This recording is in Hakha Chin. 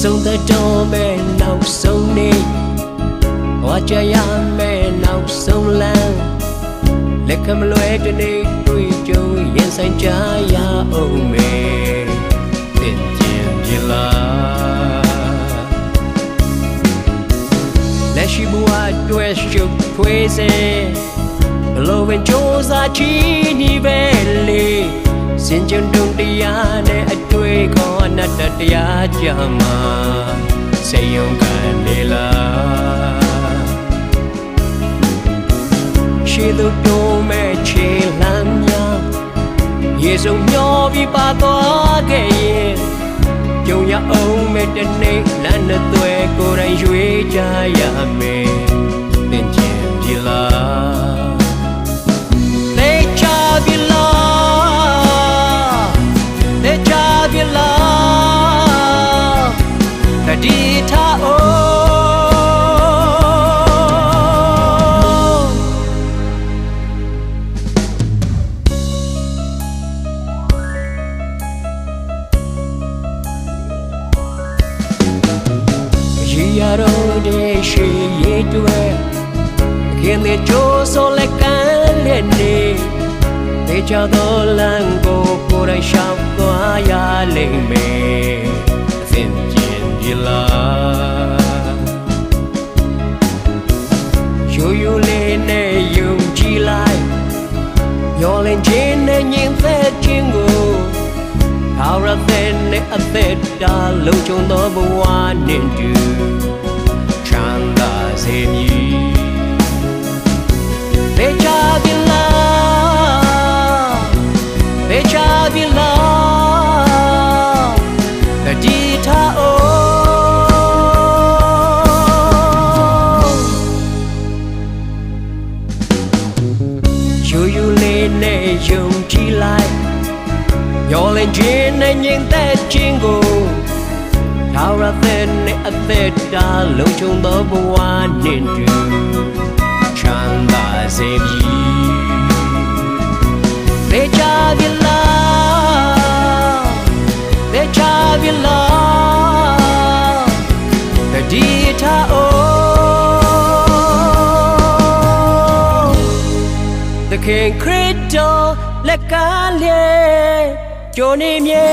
ဆုံးသက်တော်မဲ့နောက်ဆုံးနေ့ ဝါကြရမဲ့နောက်ဆုံးလမ်း လက်ခမလွဲတနေ့ တွေ့ကြုံရင်ဆိုင်ကြရအောင်မယ် သင်ကျင်ပြီလား? လက်ရှိဘဝတွေ့ရှုပ်ထွေးစေ ဘလို့ပင်စ조사ချီနေပဲလေ စင်ကြုံတုံတရားနဲ့အတွေ့ခေါ် အနတ္တတရားကြမှာ စေယုံကနေလား? ရှိသူတုံးမဲ့ခြေလှမ်းများ ရေစုံမျောပြီးပါသွားခဲ့ရင် ကြုံရအောင်မဲ့တနေ့ လမ်းနဲ့သွဲကိုယ်တိုင်ရွေးကြရမယ် သင်ချင်ပြီလား? သေချာပြီလား? သေချာပြီလား? တတိထားအောင် ရေရတော့တဲ့ရှိရတွေ ခင်တဲ့ကြိုးစောလက်ကန်းလက်နေ တေချတော်လန်ကိုကိုယ်တိုင်ရှောက်သွားရလိမ့်မယ် အသင်ကျင်ပြီလား? ရိုးရိုးလေးနဲ့ယုံကြည်လိုက် မျောလင်းခြင်းနဲ့ညင်သက်ခြင်းကို ထာဝရတဲ့နဲ့အသက်တာ လုံခြုံသောဘဝနှင့်တူ ချမ်းသာစေမည်။ ပေချပြီလား? ပေချပြီလား? တတိထားအောင် ယူယူလေးနဲ့ယုံကြည်လိုက် မျောလင်းခြင်းနဲ့ညင်သက်ခြင်းကို ထာဝရတဲ့နဲ့အသက်တာ လုံခြုံသောဘဝနှင့်တူ ချမ်းသာစေမည်။ သေချာပြီလား? သေချာပြီလား? တတိထားအောင် သခင်ခရစ်တော်လက်ကလေး ကြိုနေမြဲ